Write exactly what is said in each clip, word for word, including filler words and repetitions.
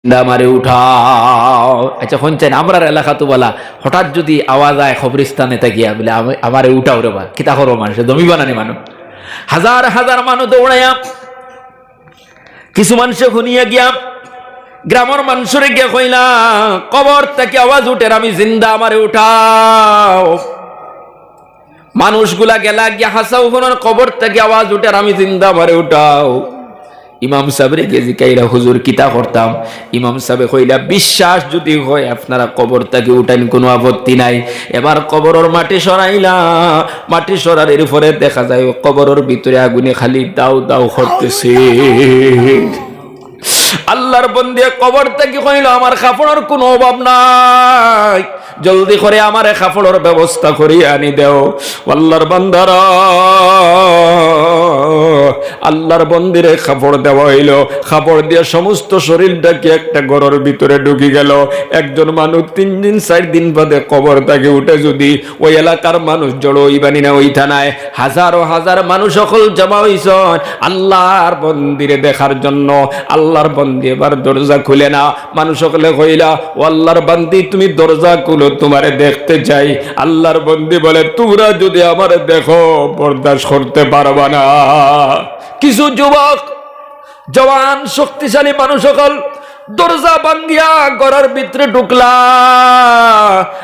জিন্দা আমারে উঠাও। আচ্ছা, হুনছইন, আমরার এলাকাত তো বালা, হঠাৎ যুদি আওয়াজ আয় কবরস্থানে থাকিয়া, বলে, "আমা-, আমারে উঠাও রে বা।" কিতা করবো মানুষে, জমি বানানি মানুষ। হাজার হাজার মানুষ দৌড়াইয়া, কিছু মানুষে হুনিয়া গিয়া, গ্রামর মানুষরে গিয়া কইলা, "কবর থাকি আওয়াজ উঠের, আমি জিন্দা, আমারে উঠাও।" মানুষগুলা গেলা গিয়া, "হাছাউ হুনন, কবর থাকি আওয়াজ উঠের, আমি জিন্দা, আমারে উঠাও।" ইমাম সাবরে গিয়া জিকাইলা, "হুজুর, কিতা করতাম?" ইমাম সাবে কইলা, "বিশ্বাস যুদি হয় আপনারা কবর থাকি উঠাইন, কুনু আপত্তি নাই।" এবার কবরর মাটি সরাইলা, মাটি সরানির পরে দেখা যায় কবরর ভিতরে আগুনে খালি দাউ দাউ করতেছে। আল্লার বন্দিয়ে কবর থাকি কইলা, "আমার কাপড়র কুনু অভাব নাই, জলদি করি আমারে কাপড়র ব্যবস্থা করি আনি দেও।" আল্লার বান্দারা, আল্লার বন্দিরে কাপড় দেওয়া অইলো। কাপড় দিয়া সমস্ত শরীর ঢাকি একটা ঘরর ভিতরে ঢুকি গেল। একজন মানুষ তিন দিন, চাইর দিন বাদে কবর থাকি উঠে যুদি, ওই এলাকার মানুষ জড়ো অইবানি না অইতা নায়? হাজারো হাজার মানুষ অকল জমা অইছইন আল্লার বন্দিরে দেখার জন্য। আল্লার বন্দি এবার দরজা খুলে না। মানুষ অকলে কইলা, "ও আল্লার বান্দি, তুমি দরজা খুলো, তুমারে দেখতে চাই।" আল্লার বন্দি বলে, "তুমরা যুদি আমারে দেখো, বরদাস্ত করতে পারবা না।" কিছু যুবক, জওয়ান, শক্তিশালী মানুষ অকল দরজা ভাঙ্গিয়া ঘরর ভিতরে ঢুকলা।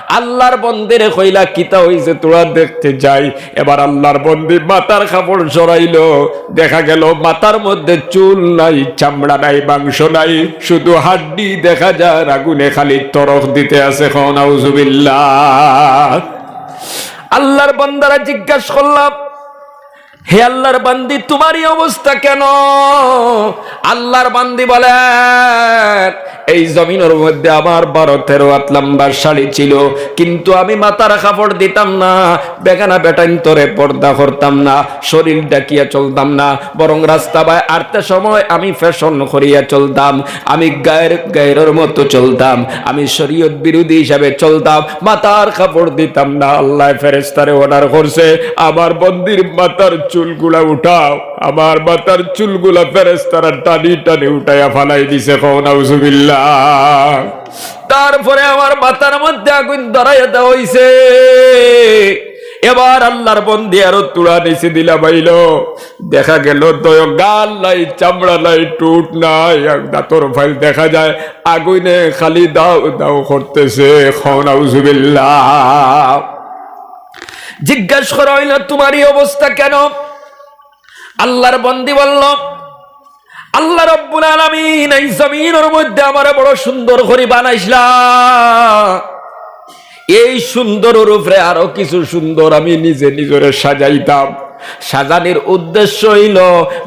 আল্লার বন্দিরে কইলা, "কিতা অইছে, তুমরা দেখতে চাই।" এবার আল্লার বন্দি মাথার কাপড় সরাইলো, দেখা গেল মাথার মধ্যে চুল নাই, চামড়া নাই, মাংস নাই, শুধু হাড্ডি দেখা যার, আগুনে খালি তরক দিতে আছে। কও নাউজুবিল্লাহ। আল্লার বন্দারা জিজ্ঞাসা করলাম, "হে আল্লার বান্দি, তুমার এই অবস্থা কেন?" আল্লার বান্দি বলেন, "এই জমিনর মধ্যে আমার বারো তেরো আত লম্বা শাড়ি ছিল, কিন্তু আমি মাথার কাপড় দিতাম না, বেগানা বেটাইন্তরে পর্দা করতাম না, শরীর ঢাকিয়া চলতাম না, বরং রাস্তা বায় আটতে সময় আমি ফ্যাশন করিয়া চলতাম, আমি গায়ের গায়রর মতো চলতাম, আমি শরীয়ত বিরোধী হিসাবে চলতাম, মাথার কাপড় দিতাম না।" আল্লায় ফেরেশতারে অর্ডার করছে, "আমার বন্দির মাথার চুলগুলা উঠাও।" আমার মাথার চুলগুলা ফেরেশতারা টানি টানি উঠাইয়া ফালাই দিছে। কও নাউজুবিল্লাহ। তারপরে আমার মাথার মধ্যে আগুন ধরাইয়া দেওয়া অইছে। এবার আল্লার বন্দি আরো তুড়া নিচে দিলা বাইলো। দেখা গেল দয় গাল নাই, চামড়া নাই, ঠুট নাই, এক দাঁতর ফাইল দেখা যায়। আগুনে খালি দাউ দাউ করতেছে। কও নাউজুবিল্লাহ। জিজ্ঞাসা করা অইল, "তুমার এই অবস্থা কেন?" আল্লার বন্দি বলল, "আল্লাহ রব্বুল আলামিন এই জমিনর মধ্যে আমারে বড় সুন্দর করি বানাইছলা। এই সুন্দরর উপরে আরো কিছু সুন্দর আমি নিজে নিজরে সাজাইতাম। সাজানির উদ্দেশ্য অইল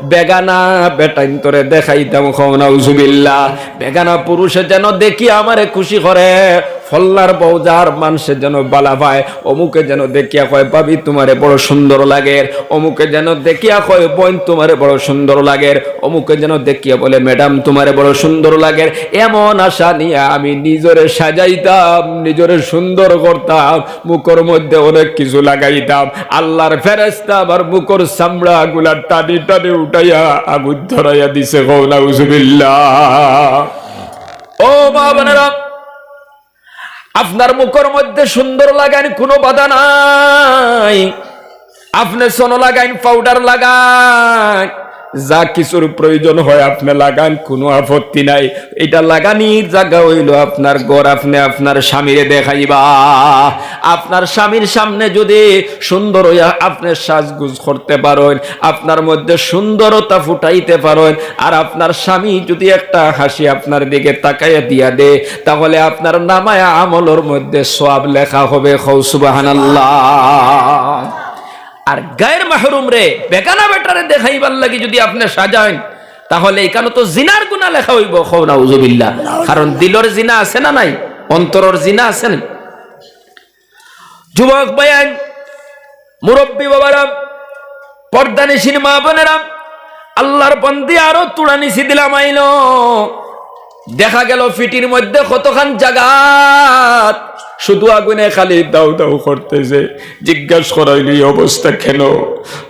বেগানা বেটাইন্তরে দেখাইতাম।" কও নাউজুবিল্লাহ। বেগানা পুরুষে যেন দেখিয়া আমারে খুশি করে, ফল্লার বউ যার মানষে যেন বালা পায়, অমুকে যেন দেখিয়া কয়, "ভাবি, তুমারে বড় সুন্দর লাগের।" অমুকে যেন দেখিয়া কয়, "বইন, তুমারে বড় সুন্দর লাগের।" অমুকে যেন দেখিয়া বলে, "ম্যাডাম, তুমারে বড় সুন্দর লাগের।" এমন আশা নিয়া আমি নিজরে সাজাইতাম, নিজরে সুন্দর করতাম, মুখর মধ্যে অনেক কিছু লাগাইতাম। আল্লার ফেরেশতা আমার মুখর চামড়াগুলা টানি টানি উঠাইয়া আগুন ধরাইয়া দিছে। কও নাউজুবিল্লাহ। ও মা বোনেরা, আপনার মুখর মধ্যে সুন্দর লাগাইন, কুনু বাধা নাই। আপনে চুনো লাগাইন, পাউডার লাগাইন, যা কিছুর প্রয়োজন হয় আপনে লাগাইন, কুনু আপত্তি নাই। ইটা লাগানির জাগা অইল আপনার ঘর, আপনে আপনার স্বামীরে দেখাইবা। আপনার স্বামীর সামনে যুদি সুন্দর অইয়া আপনে সাজগুজ করতে পারইন, আপনার মধ্যে সুন্দরতা ফুটাইতে পারইন, আর আপনার স্বামী যুদি একটা হাসি আপনার দিকে তাকাইয়া দিয়া দে, তাহলে আপনার নামায়ে আমলর মধ্যে সওয়াব লেখা হবে। কও সুবহানাল্লাহ। আর গায়ের মাহরুমরে, বেগানা বেটারে দেখাইবার লাগি যুদি আপনে সাজাইন, তাহলে ইখানো তো জিনার গুনা লেখা অইবো। কও নাউজুবিল্লাহ। কারণ দিলর জিনা আছে না নাই, অন্তরর জিনা আছে না? যুবক ভাইয়াইন, মুরব্বী বাবারা, পর্দানিশীন মা বোনেরা, আল্লার বন্দি আরো তুড়া নিচে দিলা মাইলো। দেখা গেল ফিটির মধ্যে কতখান জাগাত শুধু আগুনে খালি দাউ দাউ করতেছে। জিজ্ঞাস করা হইল, "এই অবস্থা কেন?"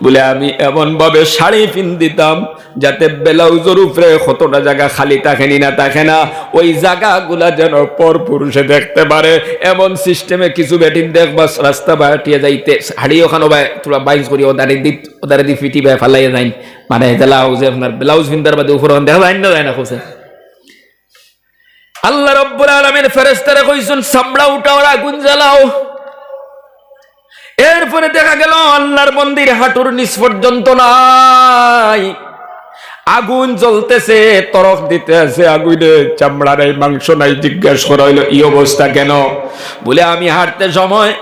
বলে, "আমি এমন ভাবে শাড়ি পিন্দিতাম যাতে ব্লাউজর উপরে কতটা জাগা খালি থাকে নি না থাকে না, ওই জাগাগুলা যেন পর পুরুষে দেখতে পারে।" এমন সিস্টেমে কিছু বেটিন দেখবা রাস্তা বাটিয়া যাইতে, শাড়ি ওখানো বায় থুড়া বাইজ করি ওদারে দি, ওদারে দি ফিটি বায় ফালাইয়া যাইন, মানে, যেলা অউ যে আপনার ব্লাউজ পিন্দার বাদে উপরে দেখা যায় না, যায় না, কইছে। আল্লাহ রব্বুল আলামিন ফেরেশতারে কইছইন, "চামড়া উঠাও আর আগুন জ্বালাও।" এরপরে দেখা গেল আল্লাহর বন্দির হাঁটুর নিচ পর্যন্ত নাই, আগুন জ্বলতেছে, তরক দিতে আছে আগুনে, চামড়া নাই, মাংস নাই। জিজ্ঞাসা করা হইল, "এই অবস্থা কেন?" বলে, "আমি হাঁটতে সময়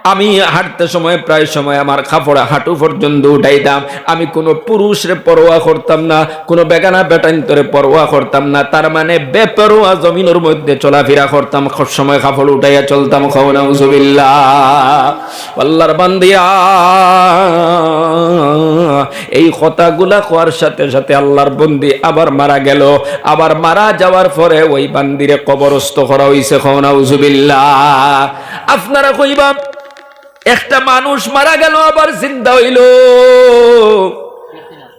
আমি হাঁটতে সময় প্রায় সময় আমার কাপড় হাঁটু পর্যন্ত উঠাইতাম। আমি কোনো পুরুষরে পরোয়া করতাম না, কোনো বেগানা বেটাইন্তরে পরোয়া করতাম না।" তার মানে বেপরোয়া জমিনর মধ্যে চলাফেরা করতাম, সব সময় কাপড় উঠাইয়া চলতাম। কও নাউজুবিল্লাহ। আল্লাহর বান্দিরা, এই কথাগুলা কওয়ার সাথে সাথে আল্লাহর বন্দি আবার মারা গেল। আবার মারা যাওয়ার পরে ওই বান্দিরে কবরস্থ করা হইছে। কও নাউজুবিল্লাহ। আপনারা কইবা, একটা মানুষ মারা গেল, আবার জিন্দা হইল।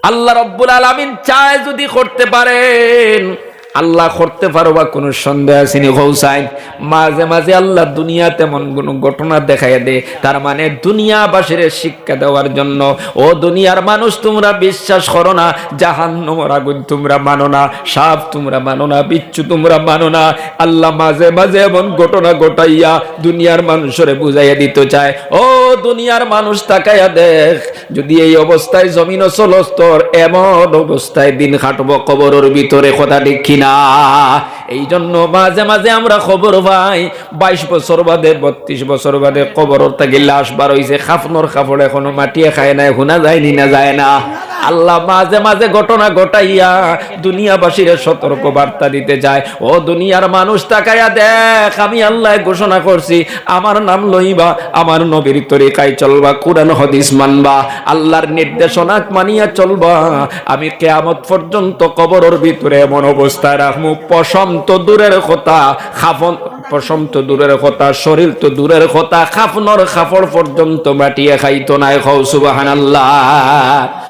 আল্লাহ রব্বুল আলামিন চায় যদি করতে পারেন, আল্লাহ করতে পারবা, কোনো সন্দেহ আছে নি? কও চাই, মাঝে মাঝে আল্লাহ দুনিয়াত এমন কোনো ঘটনা দেখাইয়া দে, তার মানে দুনিয়াবাসীরে শিক্ষা দেওয়ার জন্য। ও দুনিয়ার মানুষ, তোমরা বিশ্বাস করো না, জাহান্নামর আগুন তোমরা মানো না, সাপ তোমরা মানো না, বিচ্ছু তোমরা মানো না। আল্লাহ মাঝে মাঝে এমন ঘটনা ঘটাইয়া দুনিয়ার মানুষরে বুঝাইয়া দিতে চায়, ও দুনিয়ার মানুষ, তাকাইয়া দেখ, যদি এই অবস্থায় জমিনও চলস তোর, এমন অবস্থায় দিন কাটবো কবরর ভিতরে, কথা ঠিক কিনা? এই জন্য মাঝে মাঝে আমরা খবর পাই, বাইশ বছর বাদে, বত্রিশ বছর বাদে কবরর থাকি লাশ বার হইছে, কাফনর কাপড় এখনো মাটিয়ে খায় নাই, হুনা যায় নি না যায় না? আল্লাহ মাঝে মাঝে ঘটনা ঘটাইয়া দুনিয়াবাসীরে সতর্ক বার্তা দিতে চায়, ও দুনিয়ার মানুষ, তাকাইয়া দেখ, আমি আল্লাহ ঘোষণা করছি, আমার নাম লইবা, আমার নবীর তরিকায় চলবা, কোরআন হাদিস মানবা, আল্লাহর নির্দেশনা মানিয়া চলবা। আমি কিয়ামত পর্যন্ত কবরর ভিতরে এমন অবস্থায় রাখমু, পশম তো দূরের কথা, কাফন, পশম তো দূরের কথা, শরীর তো দূরের কথা, কাফনর কাপড় পর্যন্ত মাটিয়ে খাইতো নায়। কও সুবহানাল্লাহ।